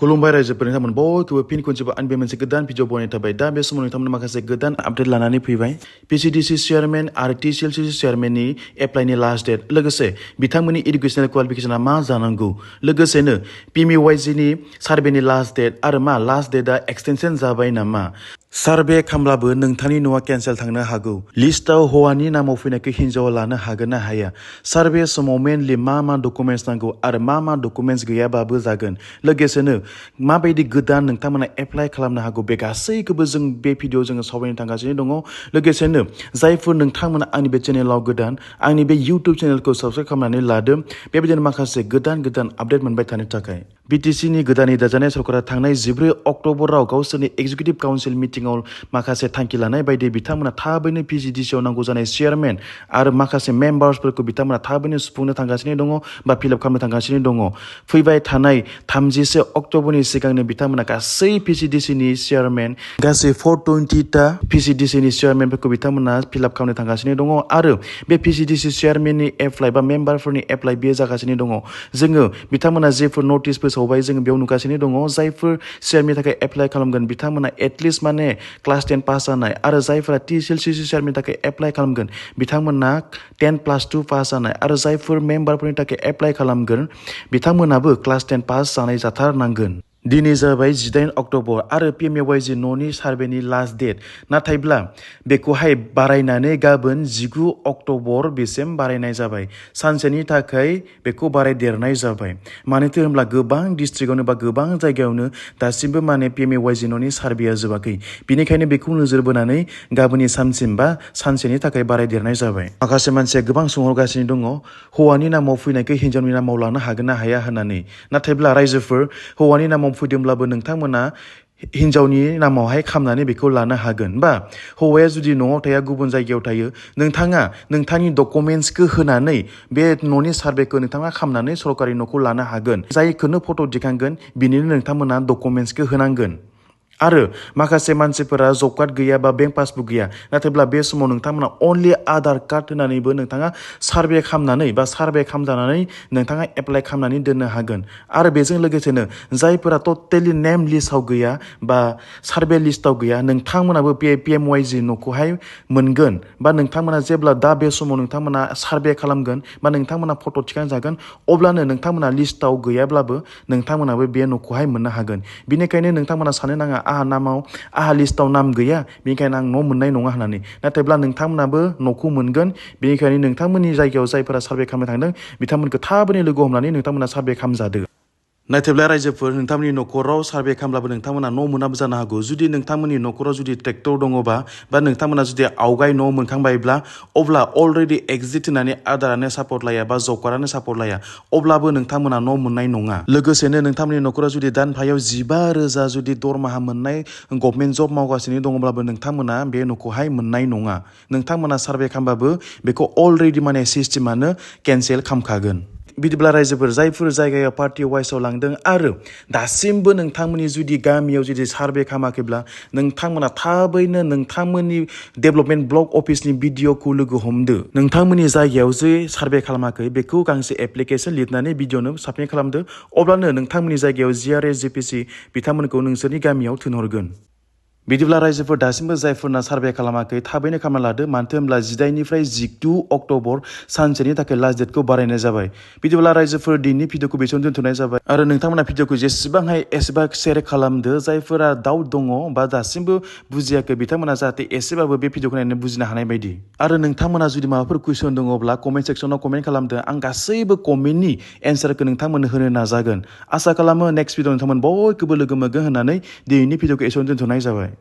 खुलुमबाय रायजोफोर नोंथांमोन बयखौबो फिन खनसेबो आंनि मोनसे गोदान भिडिअ बनायनाय थाबाय दा बे समाव नोंथांमोन माखासे गोदान आपडेट लानानै फैबाय पिसिडिसि चेयारमेन आरो टिसिएलसि चेयारमेननि एप्लाइनि लास्ट डेट लोगोसे बिथांमोननि एडुकेसनेल क्वालिफिकेसना मा जानांगौ लोगोसेनो पिएमइवाइजिनि सार्भेनि लास्ट डेट आरो मा लास्ट डेटआ एक्सटेनसन जाबाय नामा सार्भे खालामब्लाबो नोंथांनि न'आ केन्सेल थांनो हागौ लिस्टआव हौवानि नामाव फैनायखौ हिन्जावा लानो हागोन ना हाया सार्भे समाव मेनलि मा डकुमेन्ट्स नांगौ आरो मा डकुमेन्ट्स गैयाबाबो जागोन लोगोसेनो माबायदि गोदान नोंथांमोना एप्लाइ खालामनो हागौ बे गासैखौबो जों बे भिडिअ जोङो सावरायनो थांगासिनो दङ लोगोसेनो जायफोर नोंथांमोना आंनि बे चेनेलाव गोदान आंनि बे इउटुब चेनेलखौ साबस्क्राइब खालामनानै लादो बेबायदिनो माखासे गोदान आपडेट मोनबाय थानो थाखाय बिटिसिनि गोदानै दाजानाय सरकारा थांनाय 14 अक्ट'बराव गावसोरनि एक्जिकिउटिभ काउन्सिल मिटिंआव माखासे थांखि लानाय बायदि बिथांमोना थाबैनो पिजिडिसिआव नांगौ जानाय चेयारमेन आरो माखासे मेम्बार्सफोरखौ बिथांमोना थाबैनो सुफुंनो थांगासिनो दङ बा फिलआप खालामनो थांगासिनो दङ फैबाय थानाय 31 अक्ट'बरनि सिगांनो बिथांमोना गासै पिसिडिसिनि चेयारमेन गासै 420टा पिसिडिसिनि चेयारमेनफोरखौ बिथांमोना फिलआप खालामनो थांगासिनो दङ आरो बे पिसिडिसि चेयारमेननि एप्लाइ बा मेम्बारफोरनि एप्लाइ बेयो जागासिनो दङ जोङो बिथांमोना जेफोर नटिस फोसावबाय जोङो बेयाव नुगासिनो दङ जायफोर चेयारमेननि थाखाय एप्लाइ खालामगोन बिथांमोना एटलिस्ट माने क्लास 10 पास जानाय आरो जायफोरा टिसिएलसि चेयारमेननि थाखाय एप्लाइ खालामगोन बिथांमोना 10+2 पास जानाय आरो जायफोर मेम्बारफोरनि थाखाय एप्लाइ खालामगोन बिथांमोनाबो क्लास 10 पास जानाय जाथारनांगोन दिनै जाबाय 18 अक्ट'बर आरो पिएमइवाइजि न'नि सार्भेनि लास्ट डेट नाथायब्ला बेखौहाय बारायनानै गाबोन 19 अक्ट'बर बेसिम बारायनाय जाबाय सानसेनि थाखाय बेखौ बारायदेरनाय जाबाय मानोथो होनब्ला गोबां डिस्ट्रिक्टआवनो बा गोबां जायगायावनो दासिमबो माने पिएमइवाइजि न'नि सार्भेया जोबाखै बिनिखायनो बेखौ नोजोर बोनानै गाबोननि सानसिम बा सानसेनि थाखाय बारायदेरनाय जाबाय माखासे मानसिया गोबां सोंहरगासिनो दङ हौवानि नामाव फैनायखौ हिन्जावनि नामाव लानो हागोन ना हाया होननानै नाथायब्ला रायजोफोर हौवानि नामाव फैदोंब्लाबो नोंथांमोना हिन्जावनि नामावहाय खामनानै बेखौ लानो हागोन बा हौवाया जुदि न'आव थाया गुबुन जायगायाव थायो नोंथाङा नोंथांनि डकुमेन्ट्सखौ होनानै बे न'नि सार्भेखौ नोंथाङा खामनानै सरकारि न'खौ लानो हागोन जायखौनो फट' दिखांगोन बिनिनो नोंथांमोना डकुमेन्ट्सखौ होनांगोन आरो माखासे मानसिफोरा जब कार्ड गैया बा बेंक पासबुक गैया नाथायब्ला बे समाव नोंथांमोना अनलि आधार कार्ड होनानैबो नोंथाङा सार्भे खालामनानै बा सार्भे खालामजानानै नोंथाङा एप्लाइ खालामनानै दोननो हागोन आरो बेजों लोगोसेनो जायफोरा टटेलि नेम लिस्टआव गैया बा सार्भे लिस्टआव गैया नोंथांमोनाबो पिएमइवाइजि न'खौहाय मोनगोन बा नोंथांमोना जेब्ला दा बे समाव नोंथांमोना सार्भे खालामगोन बा नोंथांमोना फट' थिखांजागोन अब्लानो नोंथांमोना लिस्टआव गैयाब्लाबो नोंथांमोनाबो बे न'खौहाय मोननो हागोन बिनिखायनो नोंथांमोना साननो नाङा आहा लिस्टआव नाम गैया बेनिखायनो आं न' मोननाय नङा होननानै नाथायब्ला नोंथांमोनाबो न'खौ मोनगोन बेनिखायनो नोंथांमोननि जायगायाव जायफोरा सार्भे खालामनो थांदों बिथांमोनखौ थाबैनो लोगो हमनानै नोंथांमोना सार्भे खालामजादो नाथायब्ला रायजोफोर नोंथांमोननि न'खराव सार्भे खालामब्लाबो नोंथांमोना न' मोनाबो जानो हागौ जुदि नोंथांमोननि न'खराव जुदि ट्रेक्टर दङबा बा नोंथांमोना जुदि आवगाय न' मोनखांबायब्ला अब्ला अलरेडि एक्जिट होनानै आदारानो सापर्ट लाया बा जब कार्डआनो सापर्ट लाया अब्लाबो नोंथांमोना न' मोननाय नङा लोगोसेनो नोंथांमोननि न'खराव जुदि दानफायाव 15,000 जुदि दरमाहा मोननाय गभर्नमेन्ट जब मावगासिनो दङब्लाबो नोंथांमोना बे न'खौहाय मोननाय नङा नोंथांमोना सार्भे खालामबाबो बेखौ अलरेडि माने सिस्टेमानो केन्सेल खालामखागोन बिदिब्ला रायजोफोर जायफोर जायगायाव पार्टि वाइसआव लांदों आरो दासिमबो नोंथांमोननि जुदि गामियाव जुदि सार्भे खालामाखैब्ला नोंथांमोना थाबैनो नोंथांमोननि डेभेलपमेन्ट ब्लक अफिसनि बिडिअखौ लोगो हमदो नोंथांमोननि जायगायाव जे सार्भे खालामाखै बेखौ गांसे एप्लिकेसन लिरनानै भिडिअनो साबमिट खालामदो अब्लानो नोंथांमोननि जायगायाव जिआरएस जिपिसि बिथांमोनखौ नोंसोरनि गामियाव थिनहरगोन बिदिब्ला रायजोफोर दासिमबो जायफोरना सार्भे खालामाखै थाबैनो खालामना लादो मानो होनब्ला 18निफ्राय 19 अक्ट'बर सानसेनि थाखाय लास्ट डेटखौ बारायनाय जाबाय बिदिब्ला रायजोफोर दिनैनि भिडिअखौ बेसेयावनो दोनथ'नाय जाबाय आरो नोंथांमोना भिडिअखौ जेसेबांहाय एसेबां शेयार खालामदो जायफोरा डाउट दङ बा दासिमबो बुजियाखै बिथांमोना जाहाथे एसेबाबो बे भिडिअखौ नायनानै बुजिनो हानाय बायदि आरो नोंथांमोना जुदि माबाफोर कुइसन दङब्ला कमेन्ट सेक्सनाव कमेन्ट खालामदो आं गासैबो कमेन्टनि एन्सारखौ नोंथांमोननो होनो नाजागोन आसा खालामो नेक्स्ट भिडिअ नोंथांमोन बयखौबो लोगो मोनगोन होननानै दिनैनि भिडिअखौ एसेयावनो दोनथ'नाय जाबाय